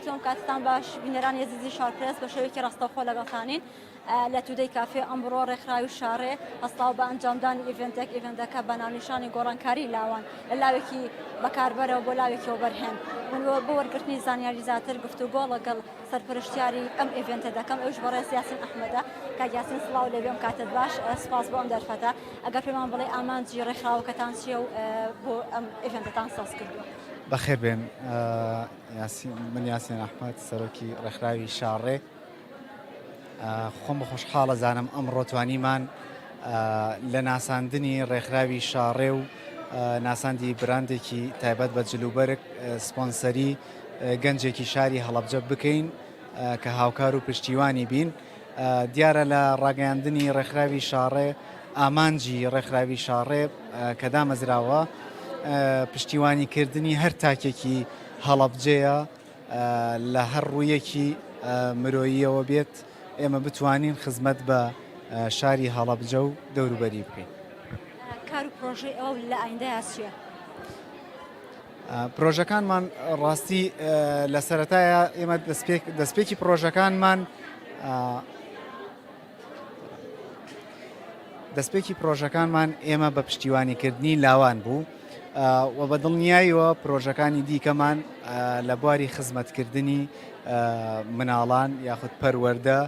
سەرکەوتوم کاتتان باش بینەرانی ئەزیزی شارپرێس بە شێوەیەکی ڕاستەوخۆ لەگەڵتانین لە تودەی کافێ ئەمڕۆ ڕێکخراوی شاڕێ هەستاو بە ئەنجامدانی event ێک event ەکە بە ناونیشانی گۆڕانکاری لاوان لە لاوێکی بەکاربەرەوە بۆ لاوێکی وەبەرهێن من بۆ وەرگرتنی زانیاری زیاتر گفتوگۆ لەگەڵ سەرپەرشتیاری ئەم event ە دەکەم ئەوش بەڕێز یاسین ئەحمەدە کاک یاسین سڵاو لێبێ ئەم کاتت باش سپاس بۆ ئەم دەرفەتە ئەگەر پێمان بڵێ ئامانجی ڕێکخراوەکەتان چییە و بۆ ئەم event ەتان ساز کردووە؟ بەخێر بێن من یاسین ئەحمەد سەرۆکی ڕێکخراوی شاڕێ خۆم بە خۆشحاڵە زانم ئەمڕۆ توانیمان لە ناساندنی ڕێکخراوی شاڕێ و ناساندی براندێکی تایبەت بە جلوبەرگ سپۆنسەری گەنجێکی شاری هەڵەبجە بکەین کە هاوکار و پشتیوانی بین. دیارە لە ڕاگەیاندنی ڕێکخراوی شاڕێ ئامانجی ڕێکخراوی شاڕێ کە دامەزراوە پشتیوانی کردنی هەر تاکێکی هەڵەبجەیە لە هەر ڕوویەکی مرۆییەوە بێت ئێمە بتوانین خزمەت بە شاری هەڵەبجە و دەوروبەری بکەین. کار و پرۆژەی ئەو لە ئایندەیا چییە؟ پرۆژەکانمان ڕاستی لە سەرەتایە ئێمە دەستپێکی پرۆژەکانمان دەستپێکی پرۆژەکانمان ئێمە بە پشتیوانیکردنی لاوان بوو و بە دڵنیاییەوە پرۆژەکانی دیکەمان لە بواری خزمەتکردنی مناڵان یاخود پەروەردە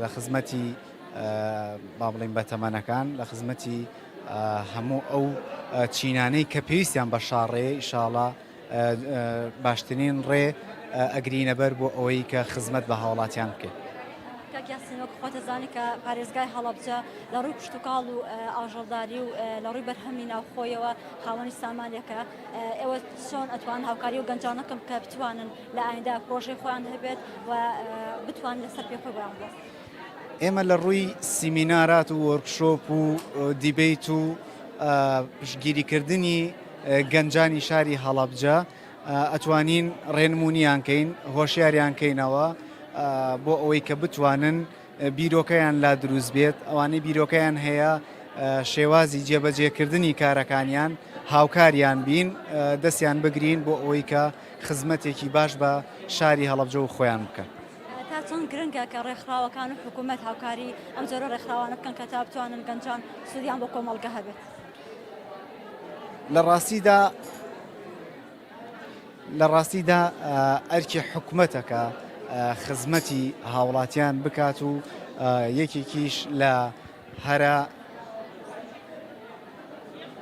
لە خزمەتی با بڵین بەتەمەنەکان لە خزمەتی هەموو ئەو چینانەی کە پێویستیان بە شاڕێ ئیشاڵا باشترین ڕێ ئەگرینە بەر بۆ ئەوەی کە خزمەت بە هاوڵاتیان بکەین. کاک یاسین وەک خۆت ئەزانی کە پارێزگای هەڵەبجە لە ڕووی کشتوکاڵ و ئاژەڵداری و لە ڕووی بەرهەمی ناوخۆیەوە خاوەنی سامانێکە ئێوە چۆن ئەتوان هاوکاری و گەنجانە بکەن کە بتوانن لە ئایندە پرۆژەی خۆیان هەبێت و بتوان لەسەر پێ خۆی بۆیان بوەستن؟ ئێمە لە ڕووی سیمینارات و workshop و debate و پشتگیریکردنی گەنجانی شاری هەڵەبجە ئەتوانین ڕێنمونیان کەین هۆشیاریان کەینەوە بۆ ئەوەی کە بتوانن بیرۆکەیان لا دروست بێت ئەوانەی بیرۆکەیان هەیە شێوازی جێبەجێکردنی کارەکانیان هاوکاریان بین دەستیان بگرین بۆ ئەوەی کە خزمەتێکی باش بە شاری هەڵەبجە و خۆیان بکەن. تا چەند گرنگە کە ڕێکخراوەکان و حکوومەت هاوکاری ئەم جۆرە ڕێکخراوانە بکەن کە تا بتوانن گەنجان سوودیان بۆ کۆمەڵگە هەبێت؟ لە ڕاستیدا لە ڕاستیدا ئەرکی حکومەتەکە خزمەتی هاوڵاتیان بکات و یەکێکیش لە هەرە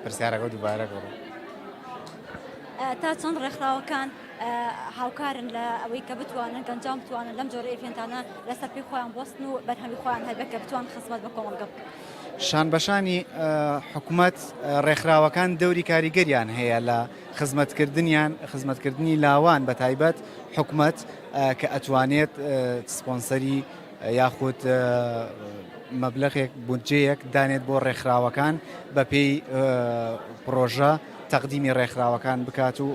پرسیارەکە دووبارە کەڕۆ. تا چەند ڕێکخراوەکان هاوکارن لە ئەوەی کە بتوانن گەنجان بتوانن لەم جۆرە event انە لەسەر پێی خۆیان بوەستن و بەرهەمی خۆیان هەبێت کە بتوان خزمەت بە کۆمەڵگە بکەن؟ شانبەشانی حکومەت ڕێکخراوەکان دەوری کاریگەریان هەیە لە خزمەتکردنیان خزمەتکردنی لاوان بە تایبەت حکومەت کە ئەتوانێت سپۆنسەری یاخود مەبلەغێک بودجەیەک دانێت بۆ ڕێکخراوەکان بەپێی پرۆژە تەقدیمی ڕێکخراوەکان بکات و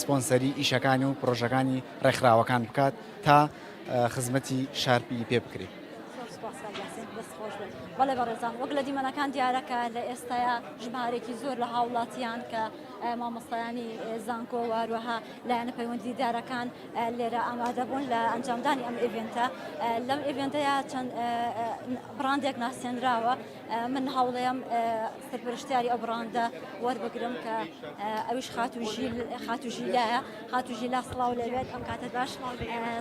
سپۆنسەری ئیشەکانی و پرۆژەکانی ڕێکخراوەکان بکات تا خزمەتی شارپی پێ بکرێت. بەڵێ بەڕێزان وەک لە دیمەنەکان دیارە کە لە ئێستایا ژمارێکی زۆر لە هاوڵاتیان کە مامۆستایانی زانکۆ و هەروەها لایەنە پەیوەندیدارەکان لێرە ئامادەبوون لە ئەنجامدانی ئەم event ە لەم event ەیە چەند بڕاندێک ناسێنراوە من هەوڵێم سەرپەرشتیاری ئەو بڕاندە وەربگرم کە ئەویش خاتوژیلایە خاتوژیلا سڵاو لەوێت ئەم کاتە باش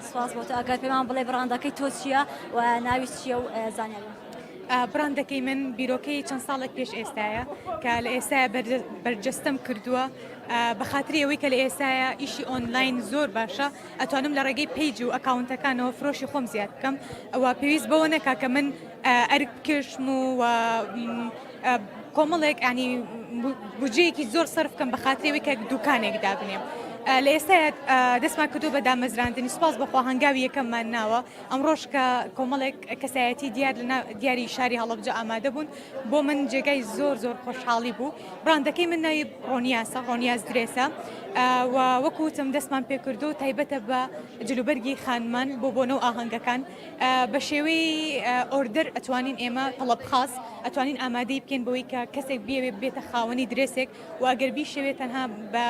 سواز بۆ تۆ ئەگەر پێمان بڵێ بڕاندەکەی تۆ چییە و ناوی چییە و زانیاری بڕاندەکەی من بیرۆکەی چەند ساڵێک پێش ئێستاە کە لە ئێستاە بەرجەستەم کردووە بە خاتری ئەوەی کە لە ئێستایا ئیشی ئۆنلاین زۆر باشە ئەتوانم لە ڕێگەی page و account ەکانەوە فرۆشی خۆم زیاد بکەم ئەوە پێویست بەوە نەکا کە من ئەرک بکێشم و کۆمەڵێک ینی بودجەیەکی زۆر سەرف بکەم بە خاتری ئەوەی کە دوکانێک دابنێم. لە ئێستا دەستمان کردو بە دامەزراندنی سوپاس بەخوا هەنگاوی یەکەممان ناوە ئەمڕۆش کە کۆمەڵێک کەسایەتی دیار لە دیاری شاری هەڵەبجە ئامادە بوون بۆ من جێگای زۆر زۆر خۆشحاڵی بوو بڕاندەکەی من ناوی ڕۆنیاسە ڕۆنیاس درێسە و وەکو وتم دەستمان پێکردو تایبەتە بە جلوبەرگی خانمان بۆ بۆنە و ئاهەنگەکان بە شێوەی order ئەتوانین ئێمە تەڵەب خاص ئەتوانین ئامادەی بکەین بۆی کە کەسێک بیەوێ بێتە خاوەنی درێسێک و ئەگەر بیشەوێت تەنها بە.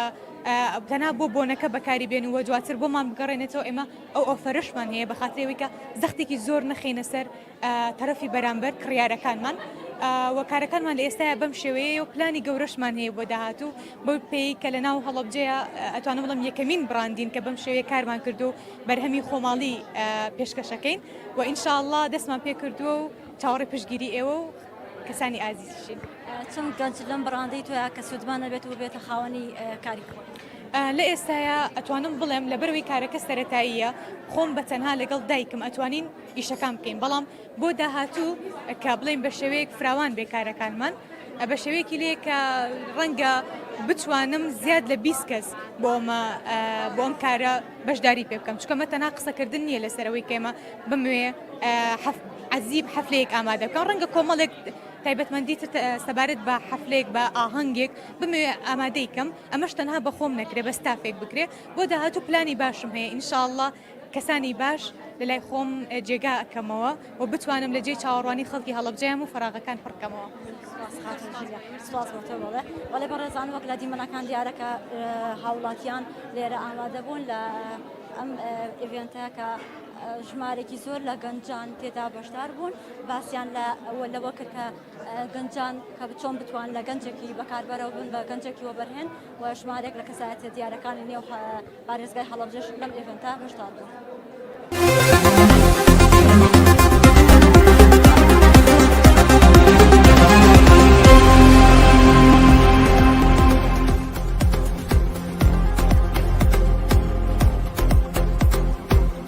تەنها بۆ بۆنەکە بەکاری بێن و دواتر بۆمان بگەڕێنێتەوە ئێمە ئەو offer ەشمان هەیە بە خاتری ئەوەی کە زەختێکی زۆر نەخەینە سەر تەرەفی بەرامبەر کڕیارەکانمان و کارەکانمان لە ئێستایا بەم شێوەیەیە و پلانی گەورەشمان هەیە بۆ داهاتوو بەو پێی کە لە ناو هەڵەبجەیە ئەتوانم بڵێم یەکەمین بڕاندین کە بەم شێوەیە کارمان کردو و بەرهەمی خۆماڵی پێشکەشەکەین و ئینشاءاللە دەستمان پێ کردووە و چاوەڕێ پشتگیری ئێوە و کەسانی ئازیزیشین. چەند گەنج لەم بڕاندەی تۆیا کە سوودمەند ئەبێت و ببێتە خاوەنی کاری خۆی؟ لە ئێستایا ئەتوانم بڵێم لەبەرئەوەی کارەکە سەرەتاییە خۆم بە تەنها لەگەڵ دایکم ئەتوانین ئیشەکان بکەین بەڵام بۆ داهاتوو کە بڵێین بە شێوەیەک فراوان بێ کارەکانمان بە شێوەیەکی لێ کە ڕەنگە بتوانم زیاد لە 20 کەس بۆ ئەمە بۆ ئەم کارە بەشداری پێ بکەم چونکە مە تەنها قسەکردن نییە لەسەرەوەی کە ئێمە بموێ عەزیب حەفلەیەک ئامادە بکەم ڕەنگە کۆمەڵێک تایبەتمەندی تر سەبارەت بە حەفلەیەک بە ئاهەنگێک بمەوێ ئامادەی کەم ئەمەش تەنها بە خۆم نەکرێ بە ستافێک بکرێ بۆ داهاتوو پلانی باشم هەیە ان شاء اللە کەسانی باش لە لای خۆم جێگا ئەکەمەوە و بتوانم لە جێی چاوەڕوانی خەڵکی هەڵەبجەیان و فەراغەکان پڕ کەمەوە. سپاس خاتوو ژیریا. سپاس بۆ تۆ بەڵێ. بەڵێ بەڕێزان وەک لە دیمەنەکان دیارە کە هاوڵاتیان لێرە ئامادە بوون لە ئەم event ە کە ژمارێکی زۆر لە گەنجان تێدا بەشدار بوون باسیان لە لەوە کرد کە گەنجان کە چۆن بتوان لە گەنجێکی بەکاربەرەوە بن بە گەنجێکی وەبەرهێن و ژمارێک لە کەسایەتە دیارەکانی نێو پارێزگای هەڵەبجەش لەم event ە بەشدار بوون.